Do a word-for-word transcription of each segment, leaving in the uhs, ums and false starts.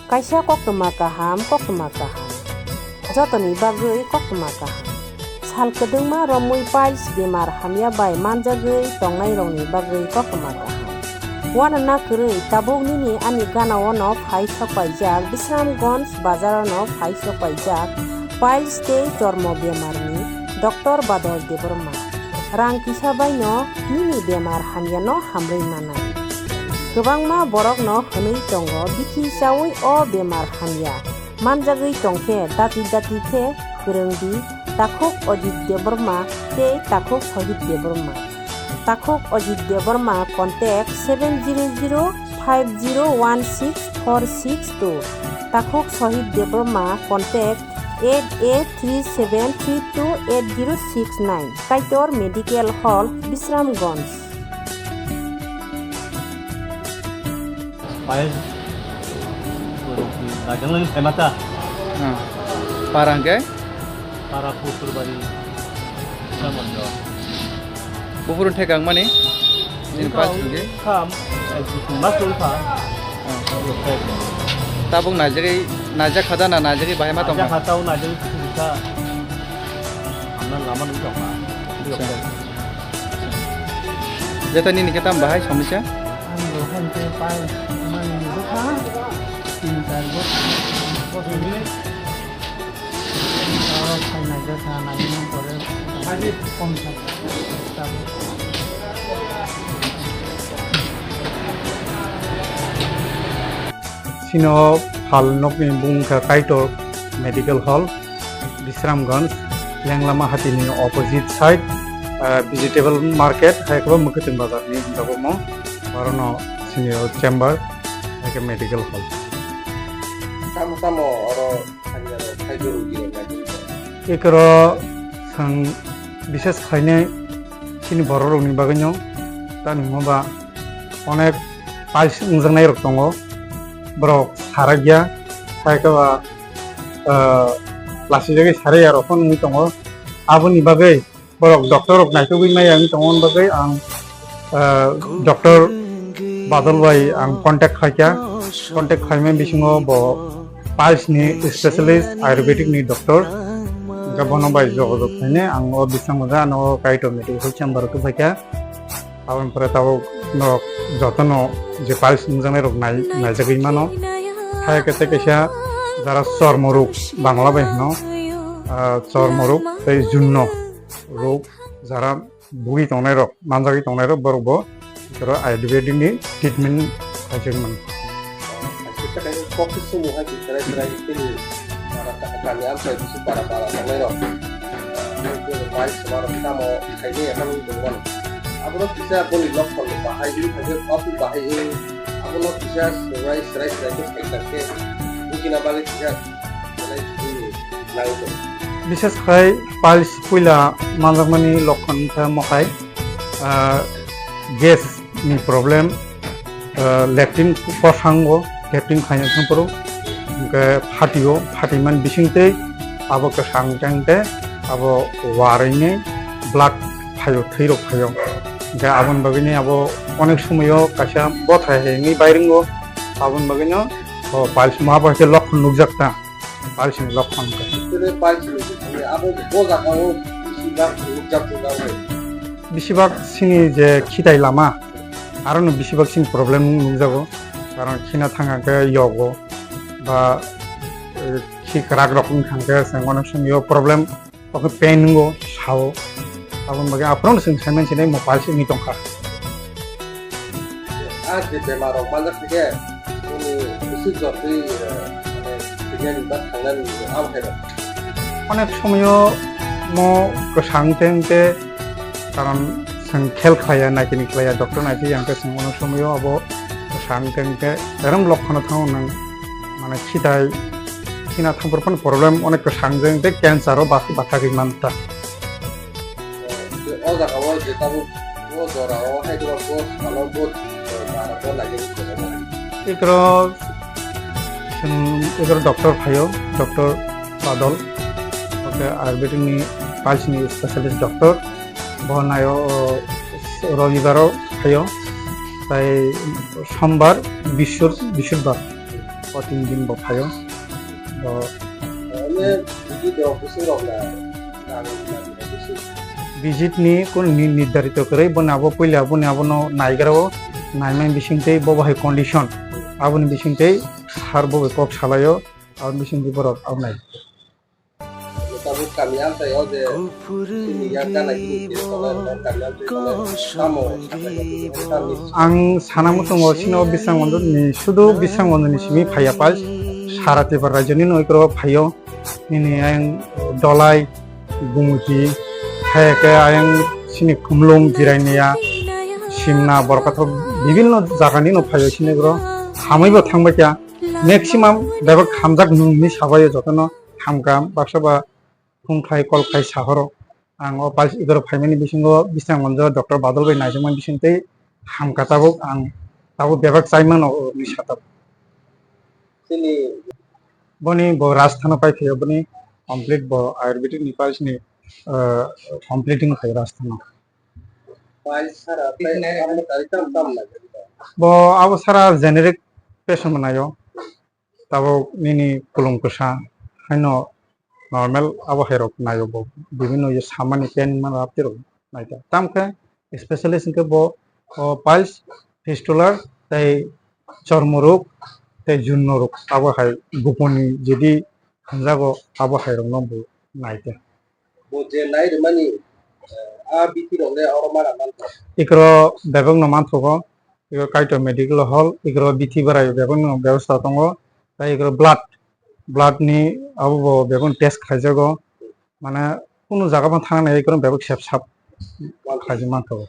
Kaisa koktwma kaham, koktwma kaham. Jotoni bagwi koktwma kaham. Sal kwdwngma romwi piles bemar hamya bai manjagwi tongnairokni bagwi koktwma kaham. Uanana kwrwi tabuk nini ani gana-o no phai sokpaijak, Bisramganj bazar-o no phai sokpaijak piles tei chormo bemarni Doctor Badol Debbarma. Rang kisa bai no nini bemar hamya no hamrwi manai. Kwbangma borok no hwnwi tongo, bikhi chaui o bemar hamya. Manjagwi tongkhe dati dati khe kwrwng di, takhuk Ajit Debbarma tei takhuk Sahib Debbarma. Takhuk Ajit Debbarma contact seven zero zero five zero one six four six two. Takhuk Sahib Debbarma contact eight eight three seven three two eight zero six nine. Kaitor Medical Hall, Bisramganj. Payas, najanglani phaimata. Hmm. Para hwnkhe? Para Puturbari. Sama jo. Buphuru thekang mani? Nini pas hwnkhe? Kham, mas tong kha. Hmm. Tabuk najagwi, najak khada na najagwi bahai ma tong kha? Najak khata o najagwi kisa. Amna lama nung tong kha. Acha. Jeta nini khe tam bahai somisa? Ang bo hai khe pai mani bwkha tin char bosor. Bosor ni. Aro phainai jeta nai nang pore kom sa. Sino phal nokni bung kha Kaitor Medical Hall. Bisramganj, Lenglama hatini opposite side, ah, vegetable market, hai khe bo mwkhwtwng bazar ni hinjago mo, orono senior chamber, hai khe medical hall. Tamo tamo oro thangya rok khai rok di rok nai. Ekoro sang bises khainai chini borok rok ni bagwi no tani mo ba onek piles wngjaknai rok tongo, borok sarakya, hai khe ba ah, lasijagwi sarai ya rok phano wngwi tongo. Aboni bagwi borok doctor rok naitugwi maya wngwi tongo, aboni bagwi ang, ah, Doctor Badol bai ang contact khaikha. Contact khaimani bisingo bo piles ni specialist, ayurvedic ni doctor. Hwnkhe bono bai jogajog khainai ang o bising mojang ano Kaitor Medical Chamber o tubukha. Aboni pore tabuk norok jotono je piles wngjaknai rok nai-, naijagwi mano. Hai khe tei kaisa jara chormo rok Bangla bai hino, ah, chormo rok tei junno rok jara bugwi tongnai rok, manjagwi tongnai rok borok bo oro ayurvedic ni treatment khaijak mano. Kaisa kaisa kok se sumo hai khe chwrai chwrai tei para kami amchai bisi para para tongnai rok. Bai sema rok tamo khaini yakan wng tongmani. Abono kisa boni lokhon bahai wng khaikhe opi bahai wng. Abono kisa chwrai chwrai chwrai khe khaikha khe bujina bagwi kisa belai bini nangwi tongo. Bishes khai piles puila manjakmani lokhon wngkha mokhai, ah, gas ni problem, ah, latrine kosango latrine khaina thangphuru, hwnkhe phatio, phatimani bisingtwi abo kwsang tengte abo warwini blood phaio, thwirok phaio. Hwnkhe aboni bagwini abo onek somoyo kaisa bothai hai wngwi bairingo, aboni bagwino o piles ma abo hai khe lokhon nukjak ta. Piles ni lokhon khe. Tini piles ni bisingtwi abo bo jagao bisi bak nukjak nukjak. Bisibak sini je khitai lama, aro no bisibak sini problem nukjago, karon khina thang khe yogo ba, eh, khi kwrak rok wng thang khe chwng onek somoyo problem, o khe pain wngo sao, aboni bagwi aphuru no chwng saiman sinai mo piles wngwi tongkha. Ah, je bemar rok manjak khe, boni bisi jotwi, eh, mane, thwinani ba thangnani abo hai rok. Onek somoyo mo kwsang tengte, karon chwng khel khlaiya, naikini khlaiya, doctor naikhe yang khe chwng onek somoyo abo kwsang tengte, erom lokhano thango nang, mane, khitai, khina thangphuru phano problem onek kwsang tengte, cancer o bas-, bathagwi manta. O jaga o je tabuk o jora o hai tabuk o salo bo bara bo nai. Ekro, ekro doctor phaio, Doctor Badol, oke, ayurvedic ni piles ni specialist doctor, bo naio, o, robibaro phaio, tai sombar, bisur, bisurbar. O tin din bo phaio. Bo Ene bidi do kusung rok na, na, na, na, kusung. Visit ni kun ni nirdarito kwrwi, bo nabo puila, bo ni abono naigra o, naimani bisingtwi bo bahai condition, aboni bisingtwi sir bo bai kok salaio, aboni bisingtwi borok abonai. Ang sana muchungo sino bisang monjor ni sudu bisang monjor ni simi phaiya pal sara Tripura rajyo ni noi kro phaio nini ayang Dolai, Gumuti, hai ke ayang sini Khumlung, Jirainia, Simna, Borkathok bibinno jaga ni no phaio sini kro hamai bo thangbai kya maximum bebak hamjak nung ni sabaio jotono hamkam baksa ba phung khai, call khai sahoro. Ang o pal igoro phaimani bisingo bisang monjo doctor Badol bai naijakmani bisingtwi hamkha tabuk ang tabuk bebak chaimano o ni satok. Boni bo Rajthano pai khayo boni complete bo Ayurvedic ni pals ni, ah, complete ni khayo Rajthano. Bo abo sara generic patient manayo. Tabuk nini kulum kwsa haino normal abo hairok naio bo bibinno ye samani pain mano aptirok naita. Tamkhe specialist hinkhe bo, o, piles, fistula tei chormo rok tei junno rok abo hai guponi jedi hamjago abo hairokno bo naita. Bo je nai rwmani, eh, a bithi rok le oro mana manthok. Ikro bebak no manthogo, ikro Kaitor medical hall, ikro bithi barai bebak no bebosta tongo, tei ikro blood, blood ni abo bo bebak test khaijago, mane kunu jaga bo thang nai ikro bebak sep sap khaijak manthogo.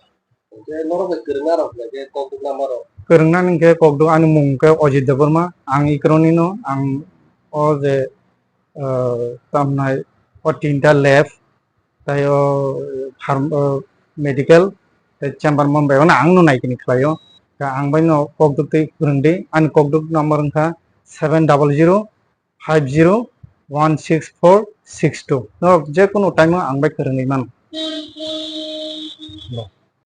Hwnkhe norok bai kwrwngna rok bai khe kokduk lama rok? Kwrwngna ni hwnkhe kokduk ani mung khe Ojit Debbarma, ang ikroni no, ang o je, ah, tamnai o tinta lab, tai o pharm-, o medical, tei chamber mon bai ono ang no naikini khlai o. Khe ang bai no kokduk twi kwrwng di, ani kokduk number wngkha seven double zero five zero one six four six two. Norok je kunu time o ang bai kwrwngwi mano.